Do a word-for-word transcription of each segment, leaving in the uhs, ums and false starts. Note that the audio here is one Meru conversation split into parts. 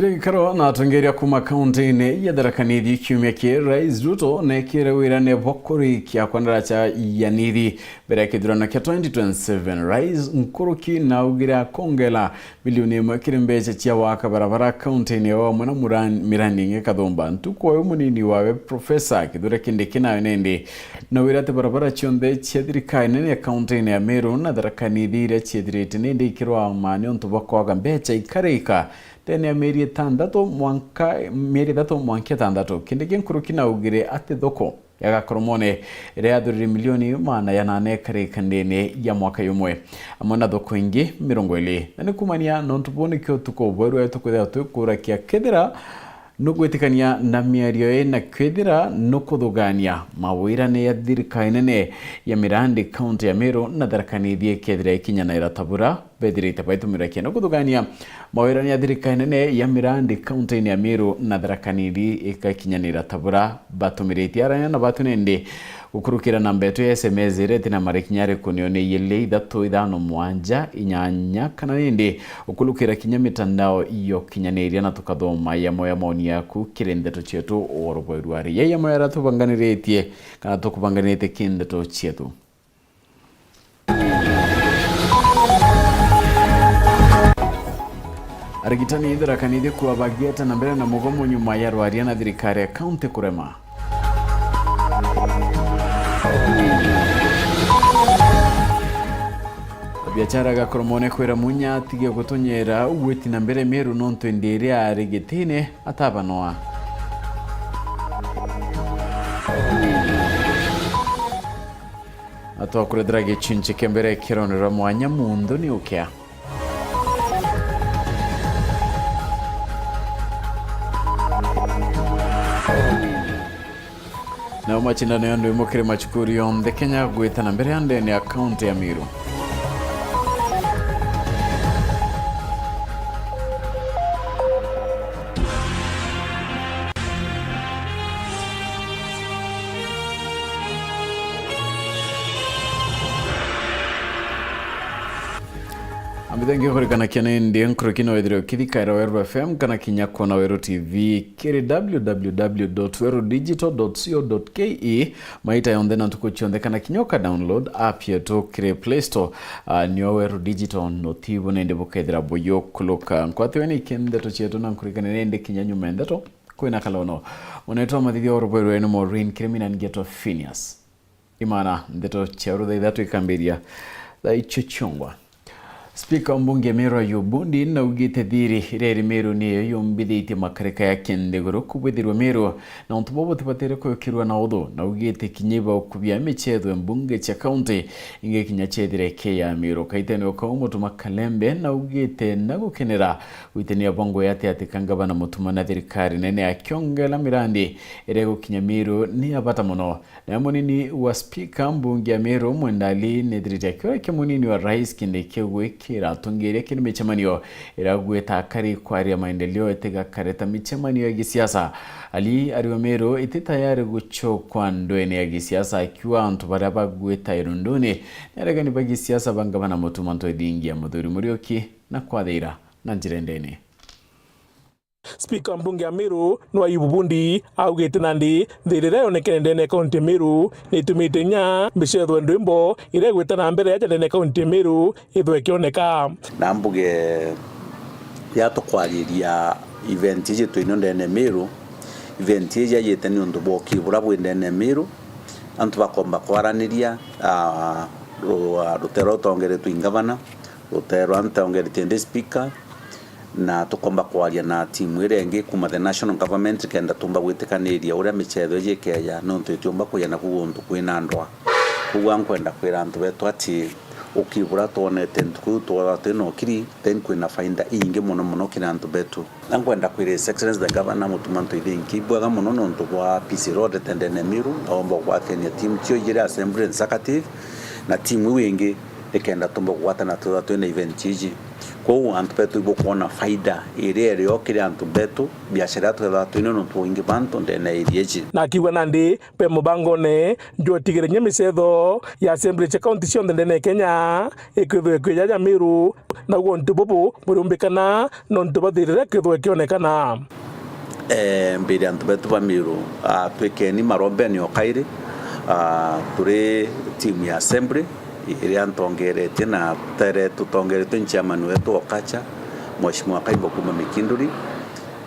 Gikaro na atongeria kuma kaunti-ini ya Tharaka Nithi kiumia ki, Rais Ruto nekire wirane bwa kurikia kwa ndaraca ya Nithi mbere ya kithurano kia twenty twenty-seven. Rais nkuruki na augire akongela milioni imwe kiri mbeca cia waka barabara kaunti-ini yao amwe na muran-, mirandi ingi kathumba. Ntuku uyu munini wawe Professor Kithure Kindiki nawe nindi na wira ati barabara cionthe cia thirikari nene kaunti-ini ya Meru na Tharaka Nithi iria ciethirite nindi ikirwama niuntu bwa kwaga mbeca ikarika ndene ya mieri itandatu mwanka, mieri ithatu mwanka itandatu. Kindiki nkuruki na augire ati thoko ya Gakoromone iria yathurire milioni maana ya nane ikarika ndene ya mwaka yumwe, amwe na thoko ingi mirongo iri. Na ni kumania nontu buu nikio tuko bweru etu kwithira twikurakia kethira nugwitikania na miario ii na kwithira nukuthugania mawirane ya thirikari nene ya mirandi kaunti ya Meru na Tharaka Nithi ikethira ikinyanaira tabura. Bethirite baitumira kiana kuthugania mawirane ya thirikari nene ya mirandi kaunti-ini ya Meru na Tharaka Nithi ikakinyanira tabura batumiritie aranya na batu nindi gukurukira namba yetu ya S M S iria itina marikinya ari kunio ni ijiri ithatu ithano mwanja inyanya kana nindi ukurukira kinya mitandao iyo kinyaniria na tukathoma yamo ya maoni yaku kiri ndeto cietu oro bweru ari yai yamo yaria tubanganiritie kana tukubanganiritie ki ndeto cietu. Arigitani Tharaka Nithi kuwa bagieta na mbere na mugomo nyuma ya rwaria na thirikari ya kaunti kurema. Biachara Gakoromone kwira Munya atige gutunyera ugwiti na mbere Meru nontu indi iria ari gitine atabanoa. Atwakurethera gicunci kia mbere kironera mwanya muntu ni ukia. Nao macindano ya ndwimbo kiri macukuru yonthe Kenya gwita na mbere ya ndene ya kaunti ya Meru. Ambithengi kurikana kiana indi nkuruki no withire ukithikaira Weru F M kana kinya kwona Weru T V kiri w w w dot weru digital dot co dot k e maita yonthe na ntuku cionthe kana kinya uka download app yetu kiri Play Store. Ah, nio Weru Digital no tibu nindi bukethira buyukuluka. Nkwatiwe ni kindeto cietu na nkurikane nindi kinya nyuma ya ndeto. Kwina kalono. Munetwa mathithia orobwerwe ni Maureen Kirimi na ngeto Phineas. Imana ndeto cia rutha ithatu ikambiria thaa icio ciongwa. Spika wa mbunge ya Meru Ayub Bundi naugite thiri iria iri Meru niyo yumbithitie makarika ya kinthiguru kubwithirwa Meru na untu buu butibatire kuyukirwa na uthu. Naugite kinya ibauku bia michetho ya mbunge cia kaunti ingi kinya chethire ke ya Meru. Kaitene ukau Mutuma Kalembe naugite na gukenera gwitania bwa ngugi ati ati ka ngavana Mutuma na thirikari nene akiongela mirandi iria igukinya Meru ni ya bata muno. Na munini wa spika mbunge ya Meru Mwenda Ali nethirite akiuria kia munini wa rais kindi kiu gwikira atongeria kiri micemanio iria gwita akari kwaria maendeleo itiga kareta micemanio ya gisiasa. Ali ari wa Meru iti tayari guchokwa ndwene ya gisiasa akiuga antu baria bagwita irunduni ni aregani ba gisiasa ba ngavana Mutuma Ntwethingia Muthuri Muriuki na kwathira na njira ndene. Spika wa mbunge ya Meru ni Ayubu Bundi augite nandi thiri iria yonekene ndene ya kaunti ya Meru ni itumite inya micetho ya ndwimbo iria igwita na mbere yaja ndene ya kaunti ya Meru ithwe ikioneka. Na mbuge ya tukwariria event iji twinio ndene ya Meru, event iji yajite ni untu bwa ukiri buria bwi ndene ya Meru, antu bakomba kwaraniria, ah, ru-, ah, rutero rutongeretwe i ngavana, rutero antu tongeretie ndi spika, na tukomba kwaria na timu iria ingi kuma the national government kenda tumba gwitikaniria uria michetho iji ikeja, nontu itiumba kuja naku guntu kwina ndwa. Koguo nkwenda kwira antu betu ati ukiri buria twonete ntuku iu twona twina ukiri, then kwina faida iingi mono mono kiri antu betu. Na nkwenda kwira His Excellency the Governor Mutuma Ntwethingia ibwega mono nontu bwa P C Road tendene Meru, na omba kugwatania team tio ijiri Assembly Executive na team iu ingi ikenda tumba kugwatana twithwa twina event iji. Kwou antu betu ibukwona faida iria irio kiri antu betu, biashara iria twethagwa twina nontu bwa wingi bwa antu ndene ya iria iji. Na akiuga nandi be mubangone jwa utigiriria micetho ya assembly cia kaunti cionthe ndene ya Kenya ikwithirwa ikwija ja Meru, nauguo untu bubu buriumbikana nontu bwa thirira ikwithirwa ikionekana. Eh, mbere antu betu ba Meru, ah, twikeni marombeni o kairi, ah, turi timu ya assembly iria ntongeretie na tere tutongeretwe ni chairman wetu wa Okacha, Mheshimiwa Kaimbo kuuma Mikinduri,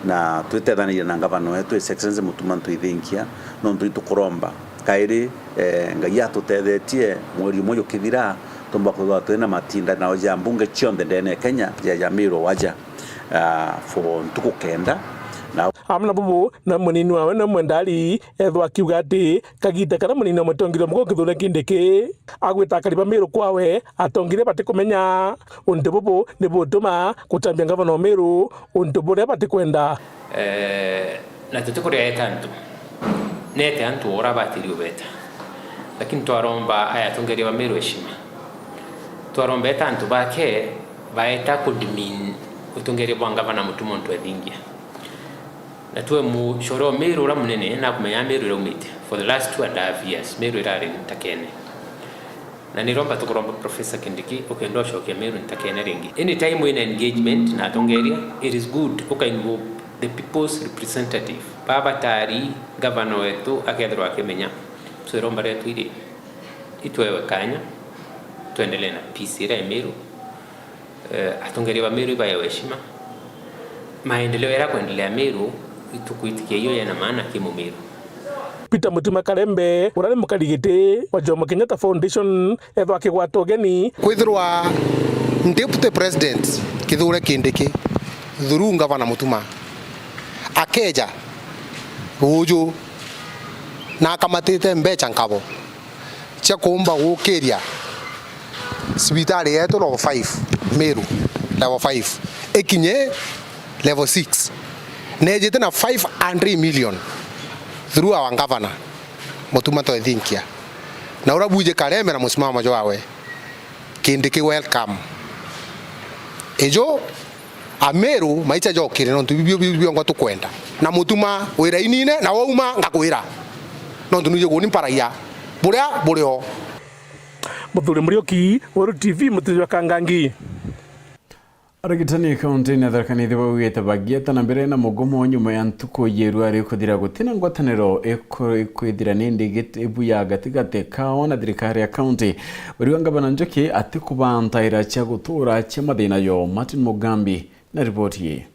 na twitethaniria na ngavana wetu His Excellency Mutuma M'Ethingia, nontu itukuromba kairi, eh, Ngai atutethetie mweri umwe jukithira, tumba kwithirwa twina matinda nao ja mbunge cionthe ndene ya Kenya ja, ja Meru waja, ah, for ntuku kenda. Na amwe na bubu, na munini wawe na mwendari ethwa akiuga ati kagita karia munini wa mutongeria mukuru Kithure Kindiki agwita akari ba Meru kwawe, atongeria batikumenya. Untu bubu nibutuma gutambia ngavana wa Meru untu buria batikwenda. Eh, na tutikuria eta antu, nete antu ura batiri ubeta, lakini twaromba aya atongeria ba Meru heshima, twaromba eta antu bake baeta kudemean utongeria bwa ngavana Mutuma M'Ethingia. Na twe mucore o Meru ura munene, nakumenya Meru iraumite for the last two and a half years, Meru irari ntakene. Na niromba tukuromba Professor Kindiki, ukenda ucokia Meru ntakene ringi. Anytime wina engagement na atongeria, it is good uka involve the people's representative. Baba batari, gavana wetu akethirwa akimenya. So iromba rietu iri, itwewe kanya, twendelee na peace iria i Meru. Eh, atongeria ba Meru ibaewe heshima. Maendeleo yaria kwendelea Meru, itukwitikia iyo yena maana ki Mumeru. Peter Mutima Karembe, uria ni mukarigiti wa Jomo Kenyatta Foundation, ethwa akigwata ugeni. Kwithirwa Deputy President Kithure Kindiki, through Ngavana Mutuma, akeja uju na akamatite mbeca nkabo cia kuumba gukiria cibitari yetu level five, Meru level five, ikinye level six. Nejite na five hundred million through our governor, Mutuma M'Ethingia. Na uria bwiji Karembe na musimamo jwawe, Kindiki welcome. Ijo Ameru maicha jokire, nontu bibio bibio biongo tukwenda. Na Mutuma wira inine, na wauma ngakwira. Nontu nwiji guni mparagia buria buri o. Muthuri Muriuki, Weru T V, Mutiji wa Kangangi. Arigitani kaunti-ini ya Tharaka Nithi baugite bagieta na mbere na mugomo nyuma ya ntuku ya irua rikuthira gutina ngwataniro iku-, ikwithira ni ndigiti ibu ya gatigati kao na thirikari ya kaunti. Weri wa Ngavana Njuki atikubantaira cia gutura cia mathina yo. Martin Mugambi na riboti ii.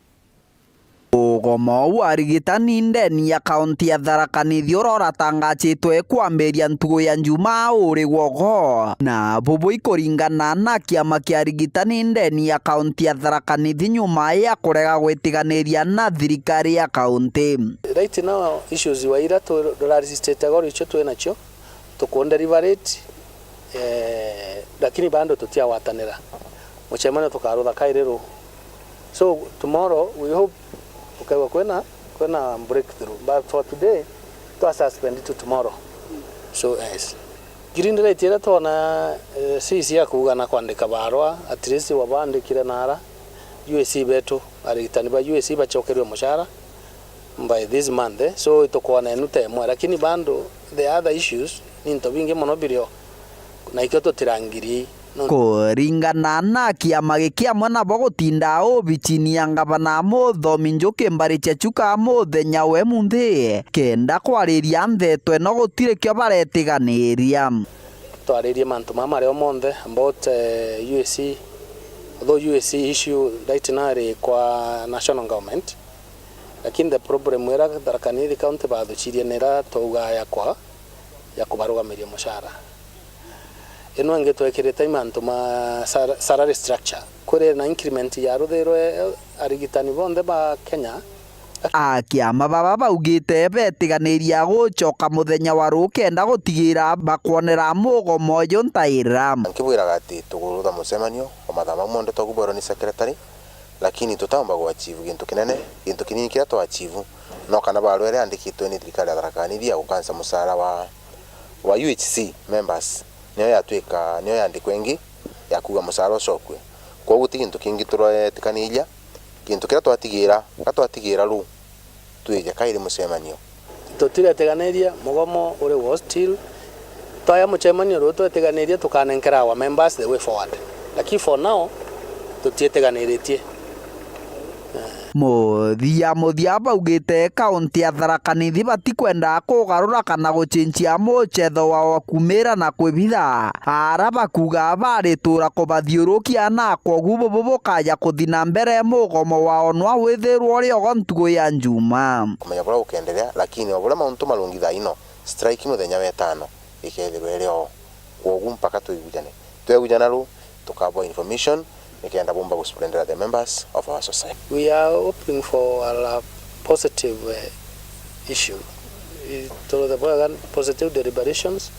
Ugomo wa arigitani ndeni ya kaunti ya Tharaka Nithi uria uratangacitwe kwambiria ntugu ya Njumaa uri gwogo, na bubu ikuringana na kiama kia arigitani ndeni ya kaunti ya Tharaka Nithi nyuma ya kurega gwitiganiria na thirikari ya kaunti. Right now, issues wa ira tu-, turaresistete goro icio twinacio, tuku deliberate, eh, lakini bado tutiagwatanira. Mucemanio tukarutha kairi ru. So tomorrow we hope ukaigua kwina, kwina breakthrough. But for today, twa suspend to tomorrow. So, yes. Green light iria twona, eh, C C ya kuuga na kwandika barua, at least wabandikire nara U A C betu, arigitani ba U A C bacokerwe mucara by this month, eh. So, itukwona enu ta imwe, lakini bado the other issues ni into bingi mono birio, na ikio tutirangiri. Kuringana na kiama giki, amwe nabo gutindaa obichini ya ngavana Muthomi Njuki mbari cia Chuka muthenya we munthi, kenda kwariria nthetwe no gutiri kio baretiganiria. Twaririe mantu mama mario monthe about, eh, U A C, although U A C issue right now iri kwa national government, lakini the problem ira Tharaka Nithi County bathuchirie ni ira twauga ya kwa, ya kubarugamiria mucara. Ino ingi twekirite i mantu ma sal-, salary structure. Kuri na increment ya ruthirwe arigitani bonthe ba Kenya. Akiama baba baugite betiganiria gucoka muthenya wa rukenda gutigira bakwonera mugomo uyu ntaira. Nkibwiraga ati tugurutha mucemanio o mathaa mau monthe twakubwerwa ni secretary, lakini tutaumba gwachieve gintu kinene. Gintu kinini kiria twachieve no kana barua iria yandikitwe ni thirikari ya Tharaka Nithi ya gukansa mucara wa, wa U H C members, niyo yatwika, niyo yandikwa ingi ya kuuga mucara ucokue. Kwoguo ti gintu kingi turetikaniria, gintu kiria twatigira, ka twatigira riu twije kairi mucemanio. Tutireteganiria, mugomo uri wo still. Twaya mucemanio riu tweteganirie tukanenkera our members the way forward. Lakini for now, tutieteganiritie. Muthia muthia baugite kaunti ya Tharaka Nithi batikwenda kugarura kana gucenjia mucetho wao kumira na kwibitha, ara bakuga baritura kubathiurukia na kwogu bubu bukaja kuthi na mbere mugomo wao nwa withirwa uri ogo ntugu ya njuma. Kumenya buria gukenderea, lakini o buria mauntu marungi thaa ino, strike muthenya wa etano ikethirwa iri o. Kwogu mpaka twigujane. Twegujana riu, tukabwa information, nikenda bumba gusplendera the members of our society. We are hoping for a positive, eh, issue. I-, to the positive deliberations.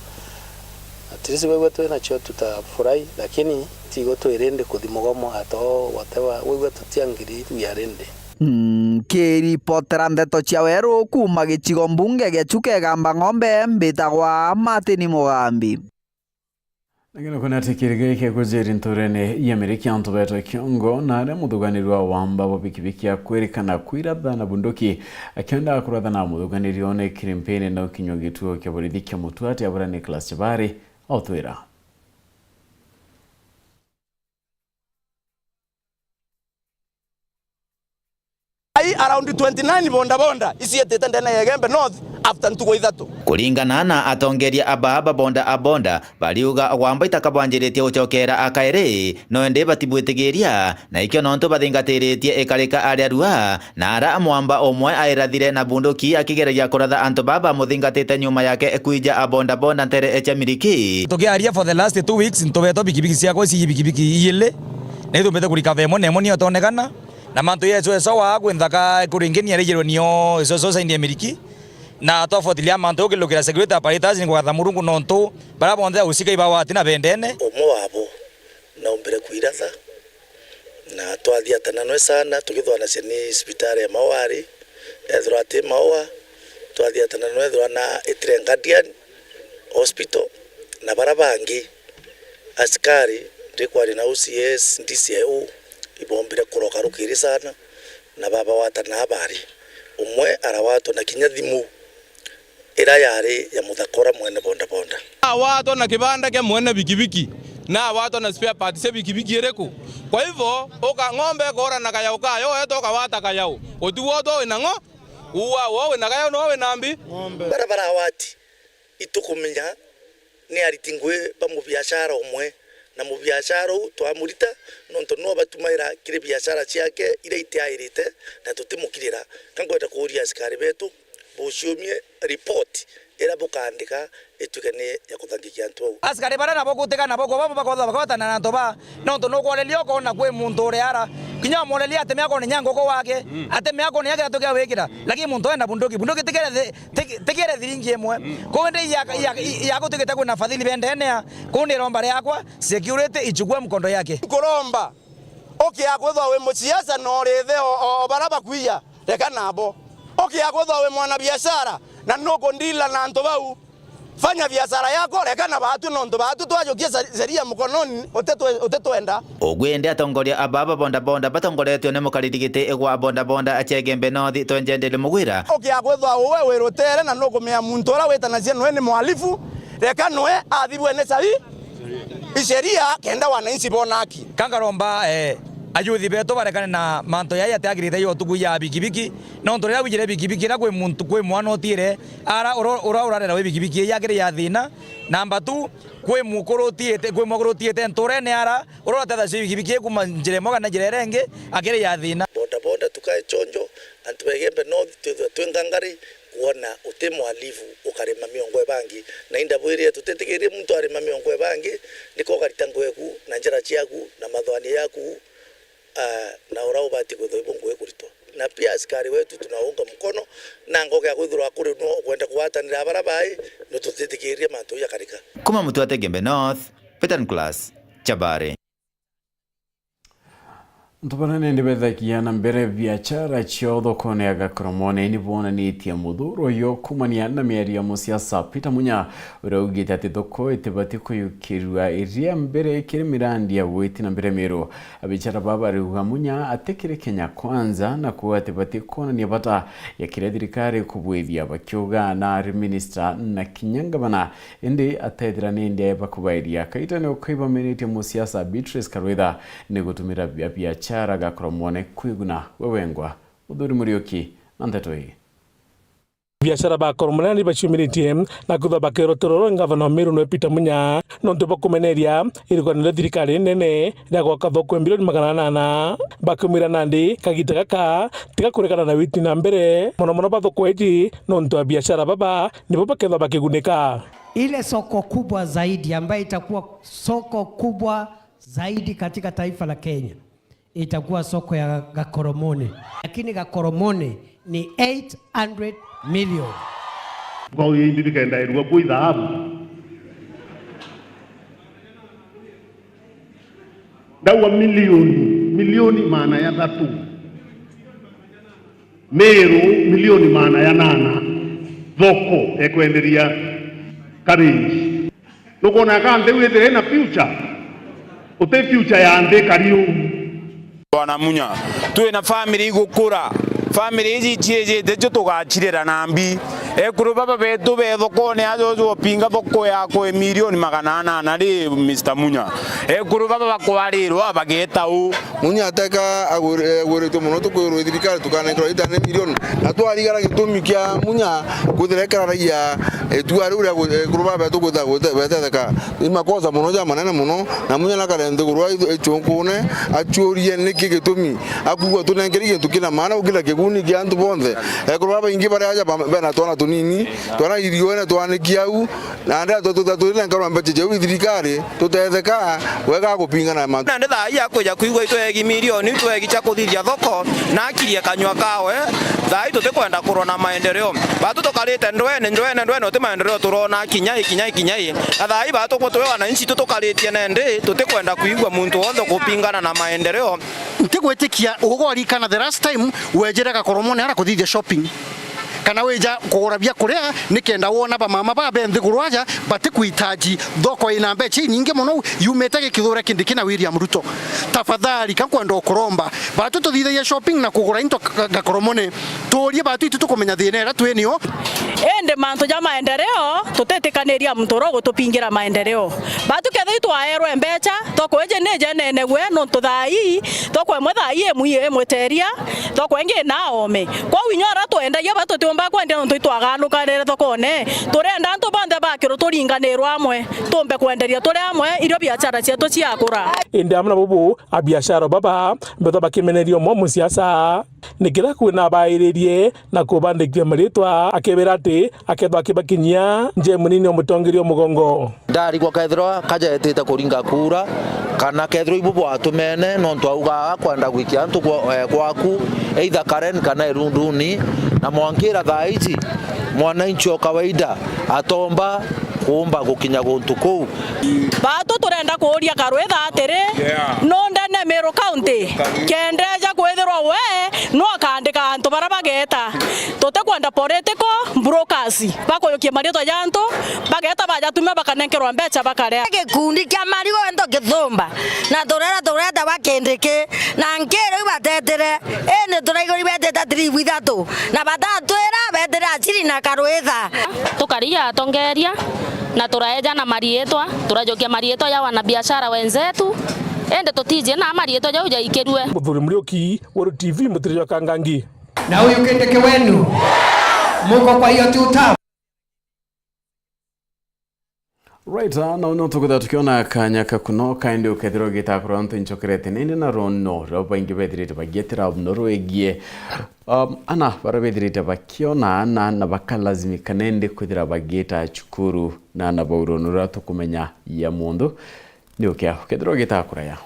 At least waigua twinacio tutafurahi, lakini tigo twirindi kuthi mugomo at all, whatever. Waigua tutiangiri, we are ready. Nkiripotera ndeto cia weru kuuma gicigo mbunge gia Chuka Igamba Ng'ombe, mbitagwa Martin Mugambi. Na gino kuna tikirige kia kujiri nturene ya Miriki antu betwa kiongo na aria muthuganiri wa wamba bwa pikipiki akwirikana kwiratha na bunduki akienda kuratha na muthuganiri one kirimpini no kinywa gituo kia borithi kia Mutuati abura Nicholas Chibari autwira. Ai around twenty-nine boda boda icietite ndene ya Igembe North after ntuku ithatu. Kuringana na atongeria aba ba boda a boda, bariuga gwamba itakabwanjiritie gucokera akairi, no indi batibwitigiria, na ikio nontu bathingatiritie ikarika aria rua, na ara mwamba umwe airathire na bunduki akigereria kuratha antu baba muthingatite nyuma yake kwija a boda boda ntere cia Miriki. Tukiaria for the last two weeks, ntubetwa bikibiki ciakwa ici bikibiki iili, na ithumbite kurika vemo nemo nio tonekana, na mantu yesu esowa kwi nthaka kuringinia rijirwe nio isoso saindi ya Miriki, na twafuatilia mantu ukilukira security apparatus ni kwatha Murungu nontu bara bonthe ausika ibawati na bendene. Umwe wabo naumbire kwiratha, na twathiatana nwe sana, tukithwanacia ni cibitari ya Mawari, ethirwa ati Maua, twathiatana nwe ethirwa na itire Guardian Hospital, na bara bangi, asikari, ndikwaria na O C S, D C I O, ibombire kuroka rukiri sana, na babawatana abari. Umwe arawatwa na kinya thimu ira yari ya muthaka ura mwene bodaboda. Awatwa na kibanda kia mwene bikibiki, na awatwa na spare parts cia bikibiki iriku? Kwa hivyo, uka ng'ombe ikora na kayau kayo, weta ukawata kayau. Utiwotwa wina ng'o-, uwa wo wina kayau no wina mbi? Ng'ombe. Bara barawati, itukumenya ni ariti ngui ba mubiashara umwe, na mubiashara uu twamurita nontu no batumaira kiri biashara ciake iria itiairite, na tutimukirira. Ka nkwenda kuuria asikari betu, buciumie report iria bukaandika ituike ni ya kuthangikia antu au. Asikari baria nabo gutika nabo kwa babo bakotha bakotana na antu ba, nontu nukworeria ukona kwi muntu uri ara, kinya umworeria atemea kone nya nguku wake, atemea kone nya kiratu kia wikira, lakini muntu ena bunduki, bunduki tikere thi-, tiki-, tikere thiringi imwe. Kuu ndi ya, ya, ya gutigite kwina fadhili bendene ya, kuu ni romba riakwa, security ichukue mkondo yake. Nkuromba, ukia kwithwa wi musiasa na urithe o, o, o bara bakwiya, reka nabo. Ukia kwithwa wi mwanabiashara na nukundila na antu bau, fanya biashara yako, reka na baatu, nontu baatu twajukia sa-, sheria mkononi, utitwe-, utitwenda. Ugwende atongoria aba ba bodaboda batongoretwe ni mukariri giti gwa bodaboda Achege Mbe North, Twenje Ndiri Mugwira. Ukia kwithwa uwe wirutere na nukumenya muntu uria witanacia nwe ni mwalifu, reka nwe athibwe ni sabi. Isheria kenda wananchi bona haki. Kangaromba, eh, ayuthi betu barekane na mantu yaya atiagirite yo tuku ya bikibiki, nontu riria wijire bikibiki ira kwi muntu, kwi mwana utire, ara ura, ura urarera wi bikibiki iya akiri ya thina, namba tu, kwi mukuru utiite, kwi mukuru utiite nturene ara, ura uratetha cio bikibiki kuma njira imwe kana njira iria ingi, akiri ya thina. Boda boda tukae chonjo, antu ba Igembe North twithwe twi ngangari, kwona uti mwalifu ukarima miongo ibangi, na indabwirie tutitikirie muntu arima miongo ibangi, nika ukarita ngweku na njara ciaku na mathwani yaku, ah, na ura ubati kwithwa ibu ngui kuritwa. Na pia asikari wetu tunaunga mkono, na ngoke ya kwithirwa kuri no ukwenda kugwatanira bara bai, no tutitikirie mantu jakarika. Kuma Mutuate Gembe North, Peter Nicholas, Chabari. Antu baria nindi bethagia na mbere biachara ciao thokone ya Gakoromone ni bonanitie muthuro uyu kumania na miario ya musiasa Peter Munya, uria augite ati thoko itibati kuyukirua iria mbere kiri mirandi ya gwiti na mbere Meru. Abiachara baba bariuga Munya atikiri Kenya Kwanza na kuuga ati bati kwonania bata ya kiria thirikari kubwithia, bakiuga na ari minista na kinya ngavana, indi atethira ni ndi bakubairia. Kaita ni ukaibamiritie musiasa Beatrice Karwitha ni gutumira bia-, biachara Gakoromone kwiguna we wengwa. Muthuri Muriuki na nteto ii. Biashara ba Koromone ni baciumiritie na kwithwa bakerotero rwe ngavana wa Meru nwe Peter Munya nontu bwa kumeneria irugano ria thirikari nene ria gwaka thoko ya milioni magana anana, bakiumira nandi kagita gaka tiga kurekana na witi na mbere, mono mono ba thoko iji nontu abiashara baba nibo bakethwa bakigunika. Ile soko kubwa zaidi ambayo itakuwa soko kubwa zaidi katika taifa la Kenya itakuwa soko ya Gakoromone. Lakini Gakoromone ni eight hundred million. Kwa hiyo hivi vikaendairua kwi dhahabu. Ndaua milioni, milioni maana ya thatu. Meru milioni maana ya nana. Thoko ekwenderia cabbage. Nukwona ka nthi withire ina future? Uti future ya nthi kari uu. Bwana Munya, twina family igukura. Family iji ciijite cio tugacirera na mbi. Ekuru baba betu be thokone aja uju opinga thoko ya kwi milioni magana anana ri, Mister Munya? Ekuru baba bakwarirwa bageta u? Munya ateka agwir-, agwiritwe mono, tukwirwa i thirikari tukanenkerwa eight hundred million. Na twarigara gitumi kia Munya kwithira ekararagia itua riu ria gwi-, ekuru baba betu kwithira gwite-, betetheka. Ni makosa mono, ja manene mono, na Munya nakare nthiguru a ithu-, ichunkune, achurie niki gitumi akwigua tunenkeri gintu kina maana gukira kiguni kia antu bonthe. Ekuru baba baingi bari aja ba-, bena twana tunini, twana irione twanikia au, na ndia tu-, tu-, tu-, turinenkerwa mbeca jau i thirikari, tutetheka wega gupingana na mantu. Nandi thaa ii akwija kwigua itwegi milioni, itwegi cia kuthithia thoko, na akirie kanyua kawe, thaa ii tutikwenda kurwa na maendeleo. Batu tukarite ndwene, ndwene, ndwene, uti maendeleo turona kinya i, kinya i, kinya i. Na thaa ii batu twi wananchi tu tukaritie nandi, tutikwenda kwigua muntu wonthe kupingana na maendeleo. Ntigwitikia ugorikana the last time wejire Gakoromone ara kuthithia shopping. Kana wija kugura bia kuria, nikenda wona bamama baa be nthiguru aja batikuhitaji thoko ina mbecha inyingi mono yumite gikithure kindi kina William Ruto. Tafadhali, ka nkwenda ukuromba, batu tuthithagia shopping na kugura into Ga-, Gakoromone. Tuurie batu itu tukumenya thina iria twi nio. Indi mantu ja maendeleo, tutitikaniria muntu uria ugutupingira maendeleo. Batu kethira itwaerwe mbecha, thoko iji ni jenenegwe, nontu thaa ii, thoko imwe thaa ii imwi-, imweteria, thoko ingi ina aome. Kwou inya aria twendagia ba tutiumba kwendia nontu itwaganukanire thokone. Turenda antu bonthe bakirwe turinganirwe amwe, tumbe kwenderia turi amwe, irio biachara cietu ciakura. Indi amwe na bubu, abiashara baba, mbethwa bakimeneria umwe musiasa. Nikira kwina abairirie na kubandikia maritwa, akebera ati akethwa akibakinyia nje munini o mutongeria o mugongo. Ndarigwa kethirwa kajetite kuringa kura, kana kethirwa ibu bwatumene, nontu augaa kwenda gwikia antu kwa, eh, kwaku, either Karen kana Irunduni, na mwankira thaa iji, mwananchi o kawaida atomba kuumba gukinya guntu kuu. Batu turenda kuuria Karwitha atiri, yeah, nundene Meru County, kenda eja kwithirwa we nu akaandika antu baria bageeta. Tutikwenda political brokers bakuyukia mariitwa ja antu, bageeta bajatumia bakanenkerwa mbecha bakarea. Gikundi kia marigu into githumba, na turera tureta ba kindi ki, na nkiri iu batetire, indi turaiguri betite tribu ithatu, na batatwira betire Achiri na Karwitha. Tukaria atongeria, na turaeja na mariitwa, turajokia mariitwa ya wanabiashara wenzetu, indi tutiji na mariitwa jau jaikirue. Muthuri Muriuki, Weru T V, Mutiri jwa Kangangi. Na huyu Kindiki wenu, muko kwa hiyo two term. Right, ah, na uno tukwithirwa tukiona kanya kakuno kaindi ukethirwa ugitakura untu inchokerete nindi na rono rwa baingi bethirite bagietera no rwegie, um, ana baria bethirite bakiona ana na bakalazimika nindi kwithira bagieta cukuru na ana bau rono ruria tukumenya ya mundu ni ukia ukethirwa ugitakura ya.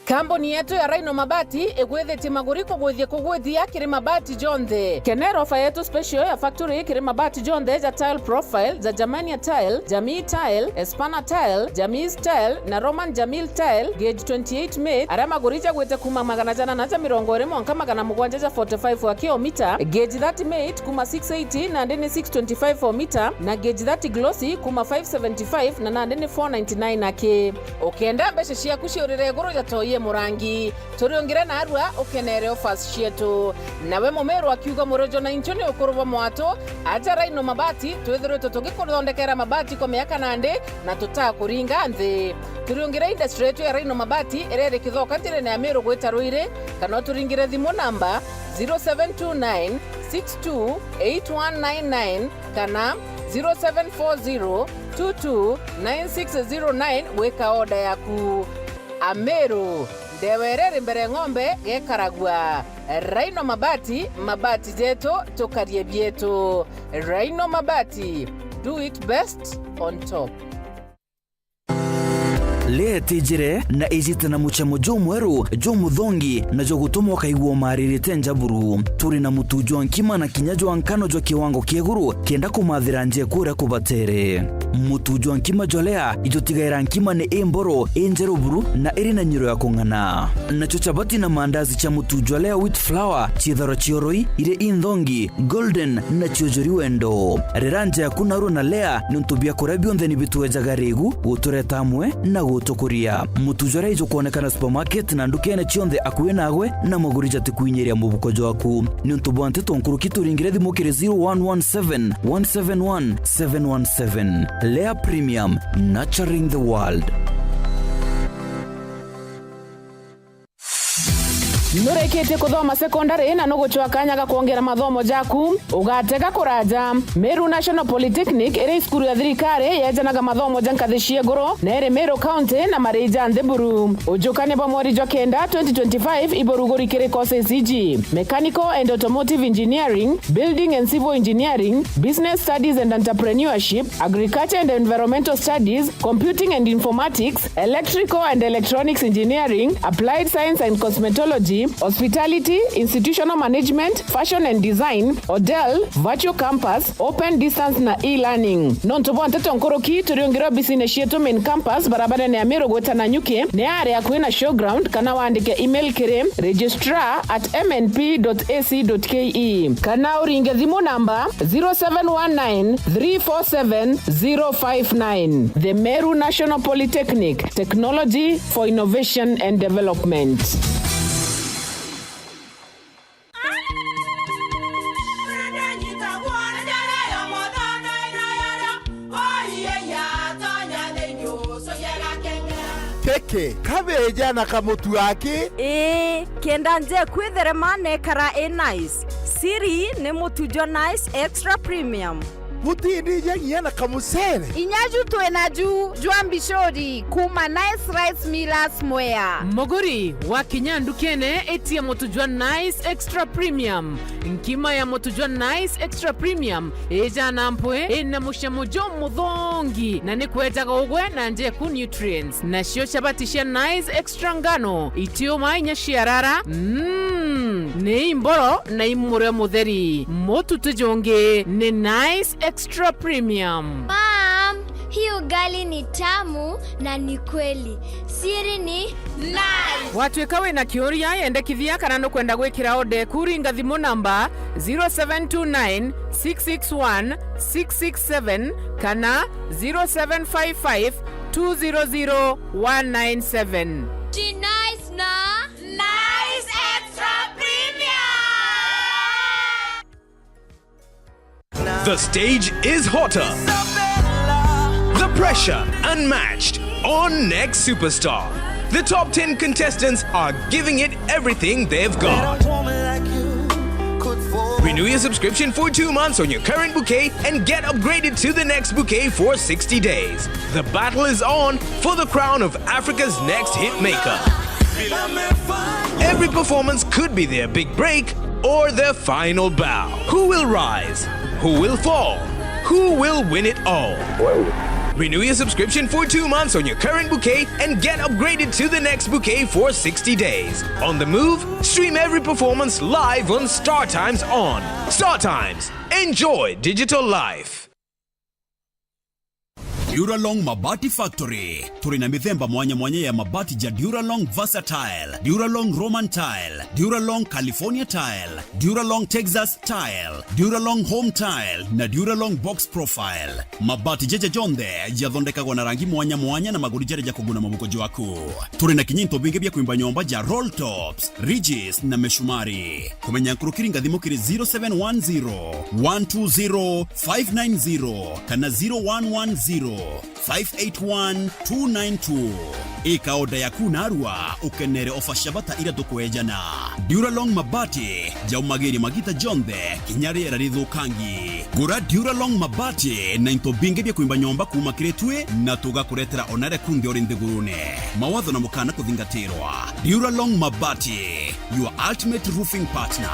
Kambuni yetu ya Rhino Mabati igwithitie maguri kugwithia kugwithia kiri mabati jonthe. Kenera ofa yetu special ya factory kiri mabati jonthe ja tile profile, ja Germania tile, Jamii tile, Espana tile, Jamii tile na Roman Jamil tile, gauge twenty-eight mate, aria maguri jagwite kuma magana janana ja mirongo iri mwanka magana mugwanja ja forty-five wa kilomita, gauge thirty mate kuma six eighty nandi ni six twenty-five o mita, na gauge thirty glossy kuma five seventy-five na nandi ni four ninety-nine aki. Ukenda mbeca ciaku ciurire iguru ja toi e murangi, turiungire narua ukenere offers cietu. Nawe Mumiru akiuga, murojo na inchu ni ukuru bwa mwatu, aja Rhino Mabati, twithiritwe tugikuthondekera mabati kwa miaka nandi na tutakuringa nthi. Turiungire industry yetu ya Rhino Mabati iria iri Kithoka njirene ya Miru gwita Ruiri, kana uturingire thimu namba zero seven two nine six two eight one nine nine kana zero seven four zero two two nine six zero nine gwika order yaku. Ameru, ndewa iria iri mbere ng'ombe gekaragua. Rhino Mabati, mabati jetu, tukarie bietu. Rhino Mabati, do it best on top. Lea itijire na ijite na mucamo jumweru, jumuthongi, na jwa gutuma ukaigua umaririte njaburu. Turi na mutu jwa nkima na kinya jwa nkano jwa kiwango kia iguru, kenda kumathira njeku uria kubatere. Mutu jwa nkima jwa Lea ijutigaira nkima ni imboro, injeru buru, na iri na nyiro ya kung'ana. Nacio chapati na mandazi cia mutu jwa Lea wheat flour, ciithagirwa cioroi, iri inthongi, golden, na ciojori wendo. Rera nja yaku narua na Lea, niuntu biakuria bionthe ni bitwejaga rigu, gutureta amwe na gutukuria. Mutu jwa Lea ijukwonekana supermarket na ndukene cionthe akui nagwe, na maguri jatikwinyiria mubuko jwaku. Niuntu bwa nteto nkuruki, turingire thimu kiri zero one one seven, one seven one, seven one seven. Lea Premium, nurturing the world. Nurikitie kuthoma sekondari na nugucwa kanya ga kwongera mathomo jaku? Ugatega kuraja. Meru National Polytechnic iri cukuru ya thirikari yejanaga mathomo ja nkathi cia iguru na iri Meru County na marii ja nthi buru. Ujukania bwa mweri jwa kenda twenty twenty-five iburuguri kiri courses iji: Mechanical and Automotive Engineering, Building and Civil Engineering, Business Studies and Entrepreneurship, Agriculture and Environmental Studies, Computing and Informatics, Electrical and Electronics Engineering, Applied Science and Cosmetology, Hospitality, Institutional Management, Fashion and Design, Hotel, Virtual Campus, Open Distance na E-Learning. Nontu bwa nteto nkuruki, turiungire obisine cietu Main Campus, barabarene ya Miru gwita Nanyuki, ni aari akui na Showground, kana wandike email kiri registrar at M N P dot A C dot K E, kana uringe thimu namba zero seven one nine three four seven zero five nine. The Meru National Polytechnic, technology for innovation and development. Kiki, kabeja na kamutu aki? Ii, kenda nje kwitherema nekara i nice. Siri ni mutu jwa Nice Extra Premium. Butindija nginya na kamucere? Inya ju twina ju jwa mbicuri kuma Nice Rice Millers Mwea. Muguri, wakinya ndukene, itia mutu jwa Nice Extra Premium. Nkima ya mutu jwa Nice Extra Premium ijana mpwi, ina mucamo jumuthongi, na ni kwejaga ugwe na njeku nutrients. Nacio chabati cia Nice Extra ngano, itiuma inya ciarara, mm, ni imboro na imurio mutheri. Mutu ti jungi ni Nice Extra Premium. Mom, hii ugali ni tamu na ni kweli. Siri ni Nice. Watwika wina kiuria, yendekithia kana nukwenda gwikira order eku, ringa thimu namba zero seven two nine six six one six six seven kana zero seven five five two zero zero one nine seven. Ji Nice na Nice Extra Premium. The stage is hotter. The pressure unmatched on Next Superstar. The top ten contestants are giving it everything they've got. Renew your subscription for two months on your current bouquet and get upgraded to the next bouquet for sixty days. The battle is on for the crown of Africa's next hit maker. Every performance could be their big break or their final bow. Who will rise? Who will fall? Who will win it all? Wewe, Renew your subscription for two months on your current bouquet and get upgraded to the next bouquet for sixty days. On the move, stream every performance live on StarTimes On. StarTimes. Enjoy digital life. Duralong Mabati Factory. Turi na mithemba mwanya mwanya ya mabati ja Duralong Versatile, Duralong Roman Tile, Duralong California Tile, Duralong Texas Tile, Duralong Home Tile na Duralong Box Profile. Mabati jaja jonthe jathondekagwa na rangi mwanya mwanya na maguri jaria jakuguna mubuko jwaku. Turi na kinya into bingi bia kwimba nyomba ja roll tops, ridges na mishumari. Kumenya nkurukiri, ngathimo kiri zero seven one zero, one two zero, five nine zero kana zero one one zero, five eight one, two nine two. Ika oda yaku narua, ukenere ofa cia bata iria tukweejana. Duralong Mabati jaumagiria magita jonthe, kinya riera rithukangi. Gura Duralong Mabati na into bingi bia kwimba nyomba kuuma kiri twi, na tugakuretera ona riria kungi uri nthigurune. Mawatho na mukana kuthingatirwa. Duralong Mabati, your ultimate roofing partner.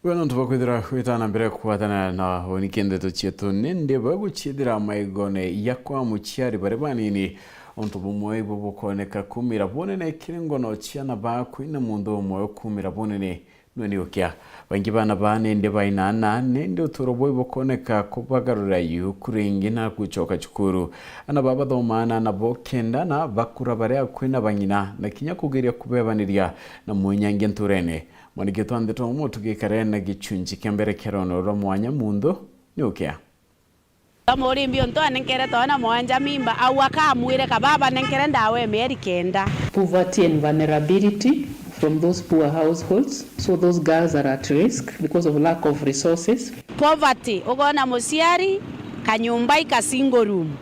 Gwe nontu bwa kwithira witana mbere kwatana na uuni kia ndeto cietu, nindi bwe guciithira maigone yakwa muciari bari banini, untu bumwe ibu bukooneka kuumira bunene kiri ngono ciana baaku, na muntu umwe kuumira bunene nwe ni ukia. Baingi baana baa nindi bainaana, nindi uturo bwao bukooneka kubagarura yu kuri ingi na gucoka cukuru. Aana baa bathomaa na aana bo kenda na bakura bari akui na bang'ina, na kinya kugeria kubebaniria na mwinyangia nturene. Mwandiki twa ndeto umu tugikare na gicunci kia mbere kia rono rwa mwanya muntu ni ukia. Murimbi untu anenkere twana mwanja mimba, au akamwire ka baba nenkere ndawa ya mieri kenda. Poverty and vulnerability from those poor households. So those girls are at risk because of lack of resources. Poverty, ugona muciari, kanyumba ika single room,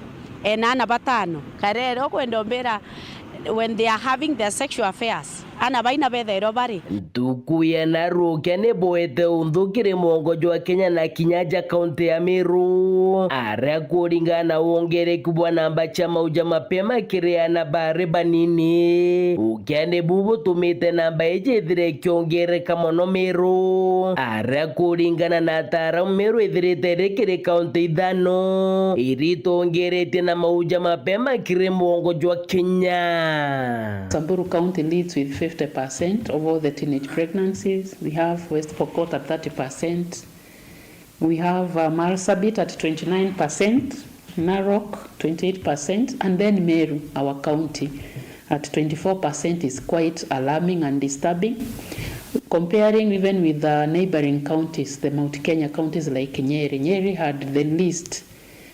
ena aana batano. Karere ukwenda umbira when they are having their sexual affairs, aana baina bethairwa bari. Ntuku ya narukia ni bwete unthu kiri mwongo jwa Kenya na kinya ja kaunti ya Meru, aria kuringana na wongereku bwa namba cia mauja mapema kiri aana bari banini. Ukia ni bu butumite namba iji ithire ikiongereka mono Meru, aria kuringana na ataaramu Meru ithirite iri kiri kaunti ithano iria itongeretie na mauja mapema kiri mwongo jwa Kenya. Samburu County leads with fifty percent of all the teenage pregnancies. We have West Pokot at thirty percent. We have, uh, Marsabit at twenty-nine percent, Narok twenty-eight percent, and then Meru, our county, at twenty-four percent is quite alarming and disturbing. Comparing even with the neighboring counties, the Mount Kenya counties like Nyeri, Nyeri had the least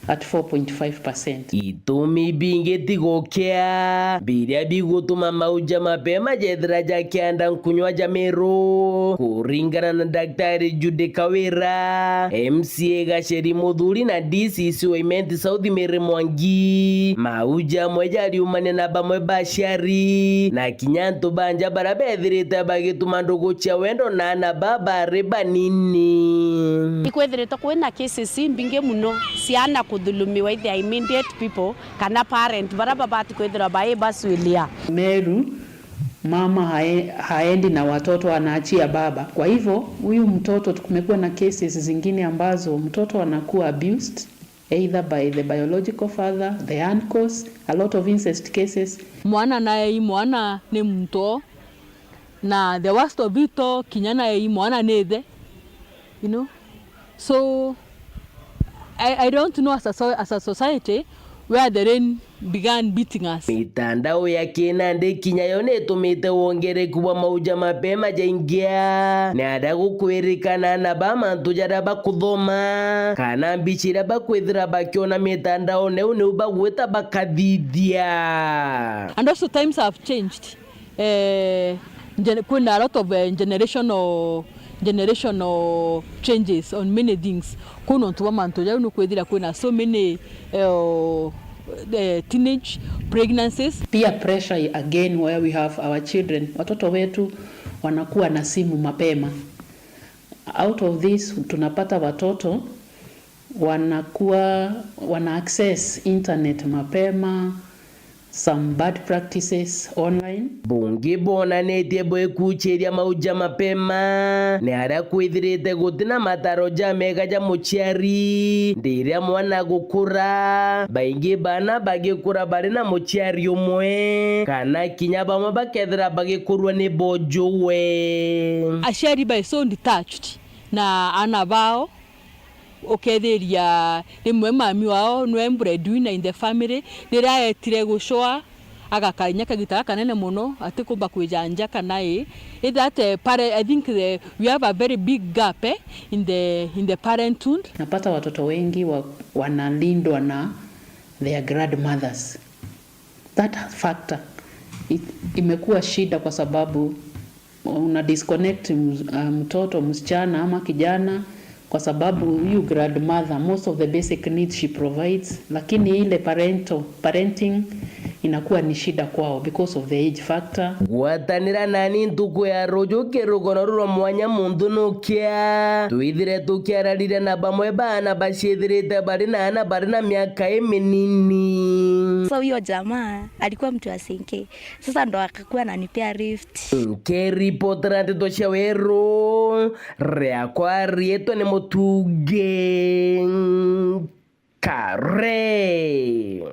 at four point five percent. Itumi bingi ti gukia biria bigutuma mauja mapema jethira jakianda nkunywa ja Meru. Kuringana na Daktari Judy Kawira, M C A Gacheri Muthuri na D C C wa Imenti South Mary Mwangi, mauja amwe jariumania na bamwe baciari na kinya antu banja baria bethirite bagituma ndugu cia wendo na aana baa bari banini. Ikwithiritwe kwina cases imbingi muno cia aana kuthulumiwa i the immediate people kana parent baria babati kwithirwa bai basuilia. Meru, mama hae-, haendi na watoto, anaachia baba. Kwa hivyo, huyu mtoto, kumekuwa na cases zingine ambazo mtoto anakuwa abused either by the biological father, the uncles, a lot of incest cases. Mwana nae i mwana ni muntu, na the worst of it all, kinya nae i mwana ni ithe, you know. So, I, I don't know as a so-, as a society where the rain began beating us. Mitandao ya kinandi kinya yo nitumite wongereku bwa mauja mapema jaingia, ni aria gukwirikana na ba mantu jaria bakuthoma, kana mbica iria bakwithira bakiona mitandaone, u niu bagwita bakathithia. And also times have changed. Eh, gen-, kwina a lot of, eh, generational, generational changes on many things. Kwina untu bwa mantu jau nukwithira kwina so many, eh, eh, teenage pregnancies. Peer pressure again, where we have our children, watoto wetu wanakuwa na simu mapema. Out of this, tunapata watoto Wanakuwa, wana access internet mapema, some bad practices online. Bungi bonanitie bwikuchiria mau ja mapema ni aria kwithirite gutina mataro jamega ja muciari ndiria mwana gukura. Baingi bana bagikura bari na muciari umwe, kana kinya bamwe bakethira bagikurwa ni bojuwe. Aciari bai so detached na ana bao, ukethiria rimwe mami wao nwe breadwinner in the family, riria etire gucwa, agakara inya kagita gakanene mono, atikumba kwija nja kana i. Ithira ati pare-, I think the, we have a very big gap, eh, in the, in the parenthood. Napata watoto wengi wa, wanalindwa na their grandmothers. That factor, it, imekuwa shida kwa sababu una disconnect ms-, uh, mtoto, msichana ama kijana, kwa sababu huyu grandmother, most of the basic needs she provides, lakini ile parental, parenting inakuwa ni shida kwao because of the age factor. Gwatanira nani ntuku ya ruju kirugono rurwa mwanya muntu nukia. Twithire tukiararire na bamwe baana baciithirite bari na ana bari na miaka iminini. So huyo jamaa alikuwa mtu wa Senke. Sasa ndo akakuwa ananipea rift. Nkiripotera nteto cia Weru, riakwa riitwa ni Mutungi Kare.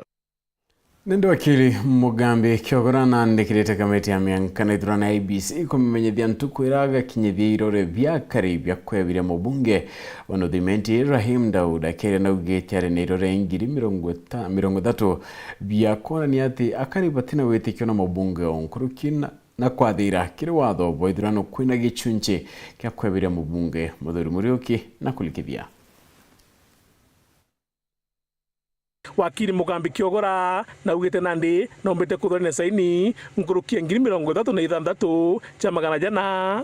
Nindi wakili Mugambi Kiogora nandikirite kamiti ya miankana ithurano ya I E B C kumimenyithia ntuku iria agakinyithia irore bia akari bia kwebiria mubunge wa North Imenti Rahim Daud. Akiaria naugite ari na irore ngiri mirongo ita-, mirongo ithatu bia kwonania ati akari batina witikio na mubunge o nkuruki na, na kwathira kiri watho bwa ithurano kwina gichunchi kia kwebiria mubunge Muthuri Muriuki na kulikithia. Wakili Mugambi Kiogora naugite nandi nombite kuthurania saini nkuruki ya ngiri mirongo ithatu na ithanthatu cia magana jana.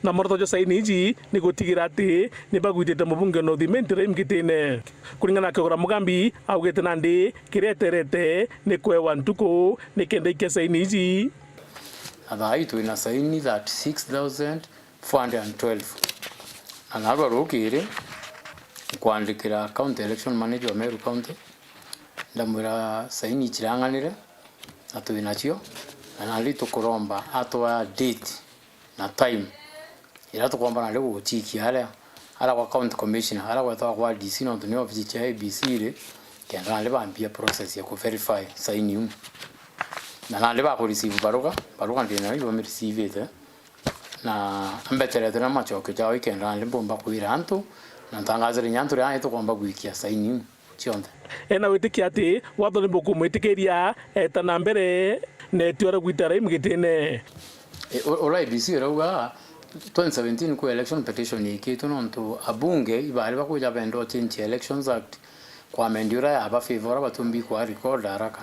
Na mworoto jwa saini iji ni gutigira ati ni bagwitite mubunge North Imenti Rahim gitine. Kuringana na Kiogora, Mugambi augite nandi kiria eterete ni kwewa ntuku nikenda ikia saini iji. Na thaa ii twina saini thirty six thousand four hundred and twelve. Na narua rukiri nkwandikira County Election Manager wa Meru County, ndamwira saini icirang'anire na twi nacio, na nandi tukuromba atwaa date na time iria tukomba nandi guchikia aria, aria kwa County Commissioner, aria gwetagwa kwa D C, nontu ni obici cia I E B C iri, kenda nandi bambia process ya ku verify saini iu. Na nandi baku receive baruga, baruga ndinayo ibo mi receive-ite. Na mbeterete na macokio jao ikenda nandi mbumba kwira antu, na ntangazire inya antu riria tukomba gwikia saini iu cionthe. Ena witikia ati watho ni bukumwitikiria eta na mbere na itua ria gwita Rahim gitine. E, u-, uria I E B C irauga, twenty seventeen kwi election petition ikitwe nontu abunge ibari bakwija benda uchenchia Elections Act, kwamendia uria yaba favour uria batumbi kwa record haraka.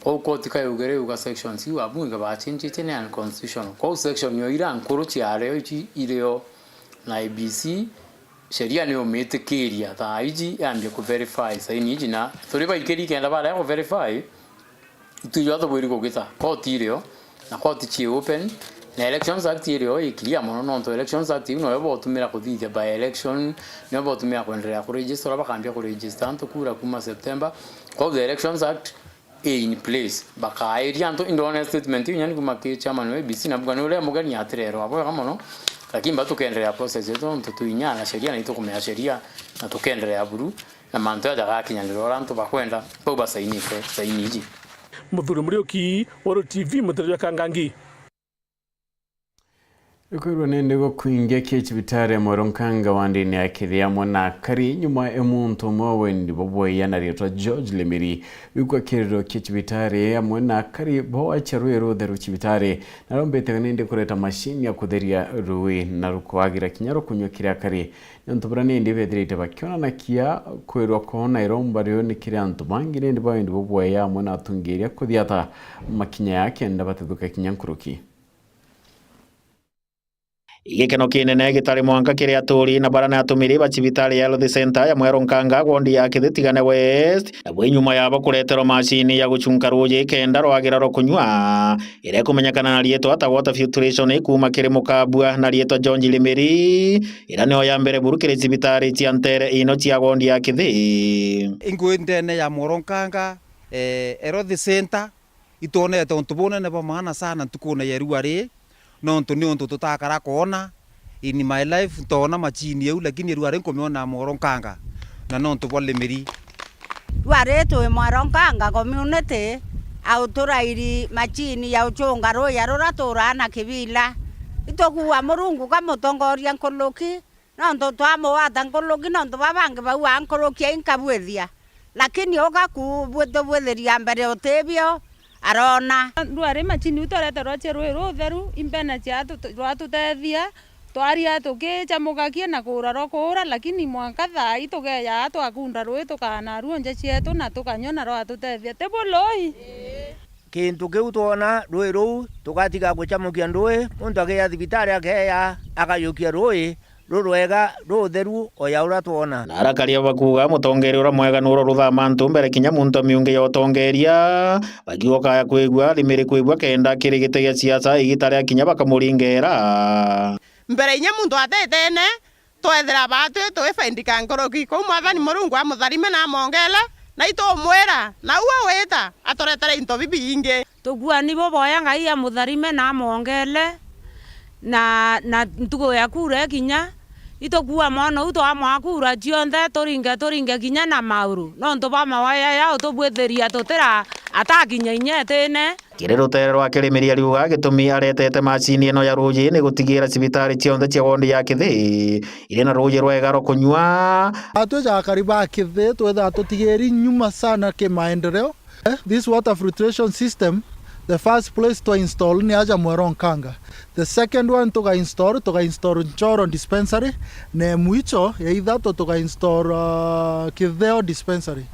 Kwou koti kayaugire yuga sections iu abunge bachenjite ni unconstitutional. Kwou section yo ira nkuru ciario ici irio na I E B C, sheria ni umitikiria thaa iji yambie ku verify saini iji, na turi baikiri kenda barega ku verify, itwi jwa tubwiri kugita koti irio, na koti ci open, na Elections Act irio i clear mono, nontu Elections Act iu noyo botumira kuthithia by election, niyo botumira kwenderea ku register, bakambia ku register antu kura kuma September. Kwou the Elections Act i in place, bakairia antu. Indona statement iu nyani kuma ki chairman wa I E B C, na buga ni uria mugeni atirerwa bwega mono, lakini ba tukenderea process yetu, nontu twi inya na sheria, na itukumenya sheria, na tukenderea buru. Na mantu jaja jagakinyanirwa uria antu bakwenda, bau basainite saini iji. Muthuri Muriuki, Weru T V, Mutere jwa Kangangi. Ikwirwa ni ndigo kwingia kia cibitari ya Mweru Nkanga wa ndini ya Kithi amwe na akari, nyuma ya muntu umwe wa wendi bwa bwaiya na riitwa George Lemeri gwikwa kiriro kia cibitari amwe na akari bo acha rui rutheru cibitari, na rombete nindi kureta mashini ya kutheria rui na rukwagira kinya rukunywa kiri akari. Nontu buria nindi bethirite bakiona na kia kwirwa koona iromba riu ni kiri antu bangi nindi ba wendi bubwaya amwe na atungiria kuthiata makinya ya kenda batethuka kinya nkuruki. Igikeno kinene gitari mwanka kiri aturi na bara ni atumiri ba cibitari ya Health Centre ya Mweru Nkanga, wondi ya Kithitigane West, nabo inyuma yabo kureterwa macini ya gucunka ruuji kenda rwagira rwa kunyua, iria ikumenyekana na riitwa ta water filtration, ikuuma kiri mukabua na riitwa George Limiri, iria niyo ya mbere buru kiri cibitari cia ntere ino cia wondi ya Kithi. Ingwi ndene ya Mweru Nkanga, eh, Health Centre, itwonete untu bunene bwa maana sana ntukune ya irua riri, nontu ni untu tutakara kwona. In my life ntoona macini iu, lakini irua riri nkumiona Mweru Nkanga, na nontu bwa Limiri. Irua riri twi Mweru Nkanga community, au turairi macini ya uchunga ruuya ruria turaa na kibila. Itukuua Murungu kamutongoria nkuruki, nontu twamugwata nkuruki, nontu baa bangi baugaa nkuruki ai nkabwithia, lakini ugaku bwitubwithiria mbere utibio arona. Ndwari macini iu twareterwa cia rui rutheru, imbene cia tu-, rwatutethia, twaria tukicamugakia na kuura rwa kuura, lakini mwanka thaa ii tugeeja twakunda rui tukaana ruo nja cietu na tukanyua na rwatutethia. Ti buloi? Kintu kiu twona rui ruu, tugatiga gucamukia ndui, muntu akeeja thibitari, akeeja akayukia rui rurwega, rutheru, o ya uria twona. Na arakaria bakuuga mutongeria uria mwega nuru ruthama antu mbere kinya muntu miungi ya utongeria, bakiuga ukaya kwigua Limiri kwigua kenda kiri giti gia siasa igita ria kinya bakamuringera. Mbere inya muntu atetene, twethira baatwi twifaindika nkuruki. Kou Mwathani Murungu amutharime na amwongele, na itumwira, na uu awita, aturetere into bibingi. Tukuua ni buboya Ngai amutharime na amwongele, na, na ntuku ya kuura ikinya, itukuua mwana uu twamwaa kuura cionthe, turinge, turinge kinya na mauru, nontu bwa mawoya ya utubwithiria tutira atakinya inya etine. Kiri rutere rwa Kirimiri ariuga gitumi aretete macini ino ya ruuji ni gutigira cibitari cionthe cia wondi ya Kithi iri na ruuji rwega rwa kunyua. Atwi ja akari ba Kithi twithagwa tutigiri nyuma sana kimaendeleo. Eh, this water filtration system, the first place to install ni aja Mweru Nkanga. The second one tuga install, tuga install Nchoro dispensary, na mwicho ya ithatu tuga install, uh, Kitheo dispensary.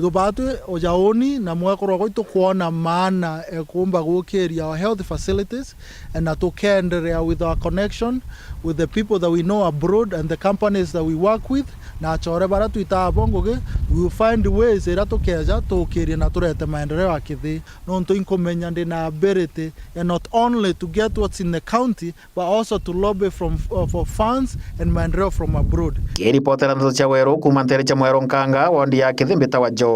Tubatwi ujauni na mwekuru gwitu kwona maana e kumba gukiria our health facilities, na tukenderea with our connection with the people that we know abroad and the companies that we work with, na achore baria twitaa bo ngugi, we will find ways iria tukeeja tukirie na turete maendeleo ya Kithi. Nontu inkumenya ndi na ability ya not only to get what's in the county, but also to lobby from, uh, for funds and maendeleo from abroad. Kiripotera ndeto cia Weru kuuma ntere cia Mweru Nkanga, wondi ya Kithi, mbitawa John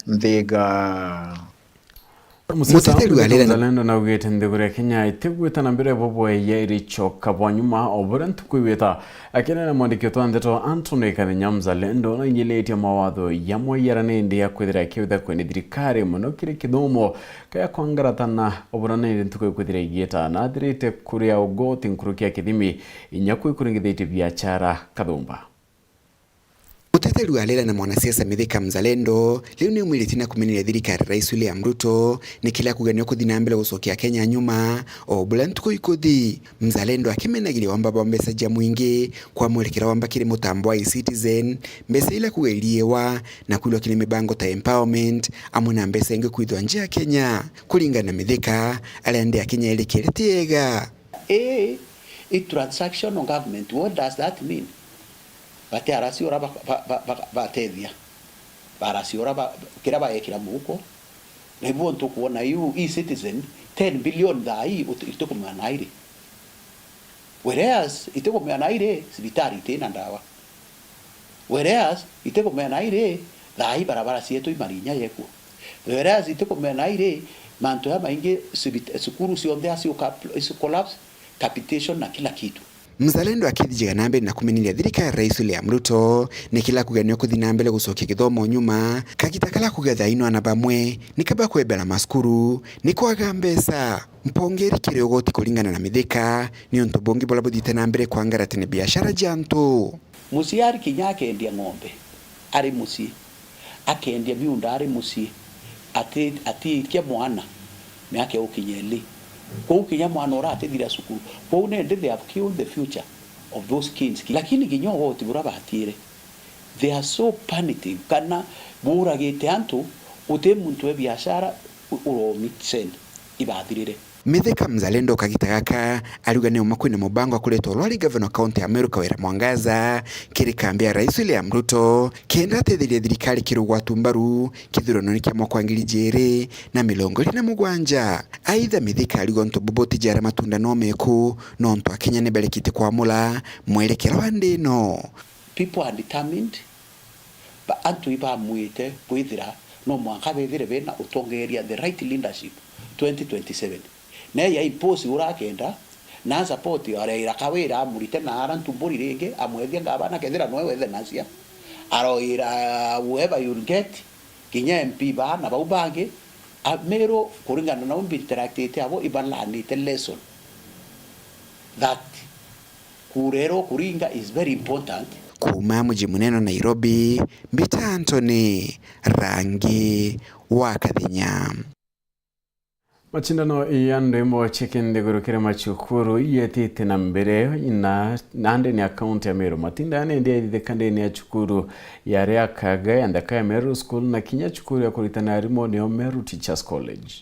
Nthiga. Muteteri wa Raila na Mzalendo naugite nthiguru ya Kenya itigwita na mbere bubweya iricoka bwa nyuma, o buria ntuku igwita. Akineena na mwandiki wetu wa ndeto Anthony Kathinya, Mzalendo nainyiletie mawatho jamwe jaria nindi akwithira akiwitha kwene thirikari mono kiri kithomo kaya kwangaratana, o buria nindi ntuku ikwithira igiita na athirite kuria ugoti nkuruki ya kithimi inya kwi kuringithitie biachara kathumba. Muteteri wa Raila na mwanasiasa Mithika Mzalendo riu ni umwiritie na kumeneria thirikari Rais William Ruto ni kila kugenio kuthi na mbere gucokia Kenya nyuma o buria ntuku ikuthi. Mzalendo akimenagiria wamba bwa mbeca ja mwingi kwa mwerekera wamba kiri mutambo wa e-Citizen, mbeca ila kuga iriiwa na kwirwa kiri mibango ta empowerment, amwe na mbeca ingi kwithwa nja ya Kenya. Kuringana na Mithika, aria ndi ya Kenya iri kiri ti ega. Ii i transactional government. What does that mean? Bati arasi ura ba-, ba-, ba-, ba-, batethia. Barasi ura ba-, kira baekira muhuko. Na ibu ntukwona iu e-Citizen, ten billion thaa ii uti-, itikumenya nairi. Whereas, itikumenya nairi, cibitari itina ndawa. Whereas, itikumenya nairi, thaa ii barabara cietu imarinya yekwo. Whereas, itikumenya nairi, mantu ya maingi, cibit-, cukuru cionthe acio collapse, capitation na kila kitu. Mzalendo akithijaga na mbere na kumeneria thirikari ya Rais William Ruto ni kila kugenio kuthi na mbere gucokia githomo nyuma, kagita kala kugetha ino ana bamwe ni kaba kwebera macukuru ni kwaga mbeca. Mpongeri kiri ugoti kuringana na Mithika ni untu bungi buria buthiite na mbere kwangaratania biashara ja antu. Muciari kinya akendia ng'ombe ari mucii, akendia miunda ari mucii, ati-, atiikia mwana miaka ya ukinya eli. Kwou kinya mwana uratithira cukuru. Kwou nindi they have killed the future of those kids. Lakini kinya ugoti buria batiire, they are so punitive, kana buragite antu, guti muntu e biashara u-, uromi send ibathirire. Mithika Mzalendo kagita gaka ariuga ni umwe kwina mubango wa kureta urwari gavana wa kaunti ya Meru Kawira Mwangaza kiri kambi ya Rais William Ruto kenda atetheria thirikari kiri ugwatu mbaru kithurano-ini kia mwaka wa ngiri ijiri na mirongo iri na mugwanja. Aitha Mithika ariuga untu bubu ti jara matunda no meku, nontu Akenya ni barekite kwamura mwerekero wa nthi ino. People are determined, ba-, antu ibamwite kwithira no mwanka bethire bena utongeria, the right leadership twenty twenty-seven. Ne ya impose urakenda, na support, areira Kawira amurite na ara Ntumburi ringi, amwethia ngavana kethira noe wethe nacia. Aroira whoever you'll get, kinya M P baa na bau bangi, a-, Meru kuringana na umbi interactite abo, ibalanite lesson that kura iro kuringa is very important. Kuuma muji munene wa Nairobi, mbita Anthony Rangi wa Kathinya. Macindano ya ndwimbo cia kinthiguru kiri macukuru iyetite na mbere na, na ndene ya kaunti ya Meru. Matinda aya nindi yaithithika ndene ya cukuru ya Riakaga ya Nthaka ya Meru School na kinya cukuru ya kuritana arimu niyo Meru Teachers College.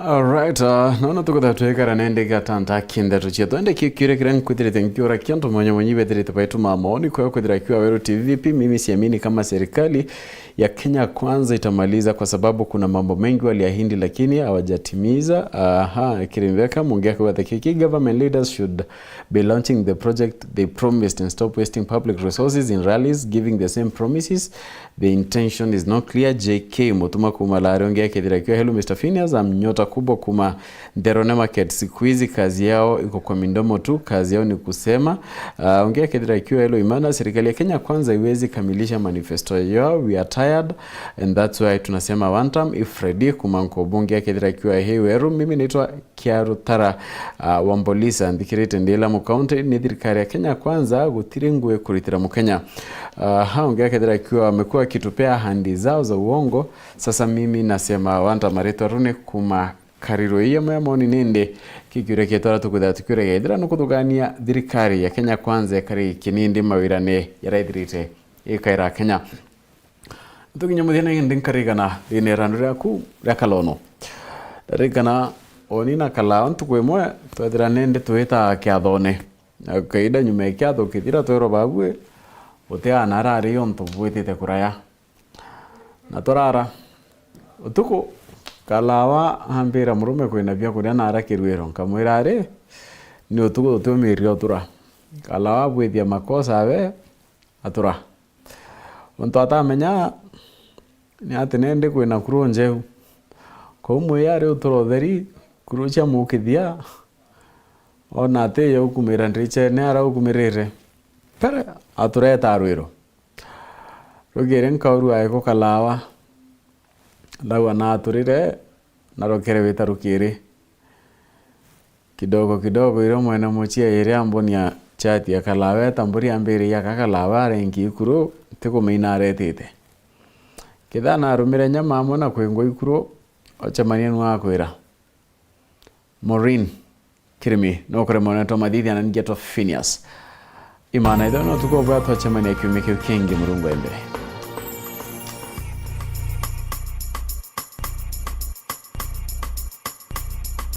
Alright, uh, nona tukutha twikara nende gatanta kintheto cietu. Ende ki-, kiuria kiria nkwithirite nkiura kia antu mwanya mwanya ibethirite baituma maoni kweo kwithira kiwa Weru T V, vipi? Mimi siamini kama serikali ya Kenya Kwanza itamaliza kwa sababu kuna mambo mengi waliahidi lakini hawajatimiza. Aha, kiri mbeka mungi akiwatha kiki, government leaders should be launching the project they promised and stop wasting public resources in rallies, giving the same promises. The intention is not clear. J K Mutuma kuma Lari, ongea kethira kiwa, hello Mister Phineas, I'm Nyota Kubwa kuma Nderone Market. Siku hizi kazi yao iko kwa midomo tu, kazi yao ni kusema. Uh, ongea kethira kiwa, hello Imana, serikali ya Kenya Kwanza iwezi kamilisha manifesto yao, we are tired and that's why tunasema one term. If Freddy kuma Nkobo, ongea kethira kiwa, hey Weru, mimi naitwa Kiarutara, uh, wa Mbolisa, nthikirite ndi Lamu County, ni thirikari ya Kenya Kwanza, gutiri ngui kuritira Mukenya. Uh, hao ngekethira ikiwa wamekuwa wakitupea ahadi zao za uongo, sasa mimi nasema wanta maritwa rune kuma Kariro. Iya moya moni nindi kikiuria kietwara tukutha tukiuria gethira nukuthugania thirikari ya Kenya Kwanza ikari kinindi mawirane yaraithirite ikaira Kenya. Tukinya muthia nindi nkarigana thiini ya irandu riaku ria kalono. Ndarigana oni na Kalawa ntuku imwe twethira nindi twita kiathone. Na kaida nyuma ya kiatho kithira twerwa babue, uti ana arari untu bwitite kuraya. Na turara. Utuku, Kalawa ambira murume kwina biakuria na ara kirwiro. Nkamwira ari, ni utuku tutiumirire utura. Kalawa abwithia makosa awe, atura. Untu atamenya ni ati nindi kwina kuru njeu. Kou mwiyari utura utheri, kuru cia mukithia, Ona ati yo ukumira ndirichene, ara ukumirire. Pere, atureta rwiro. Rukiri nkaurua iko Kalawa. Ndauga na aturire, na rukiri wita rukiri. Kidogo kidogo, irio mwene mucii airi ambonia chati ya Kalawa, eta mburi ambiriria ka Kalawa arenki ikuru, ntikumeina aretite. Ketha narumire nyama amwe na kwingwa ikuru, ocemanie nu akwira. Maureen Kirimi, nukuremwa ni twa mathithia na ningi twa Phineas. Imana itho no tuko bwa twacemania kiumia kiu kingi Murungu e mbere.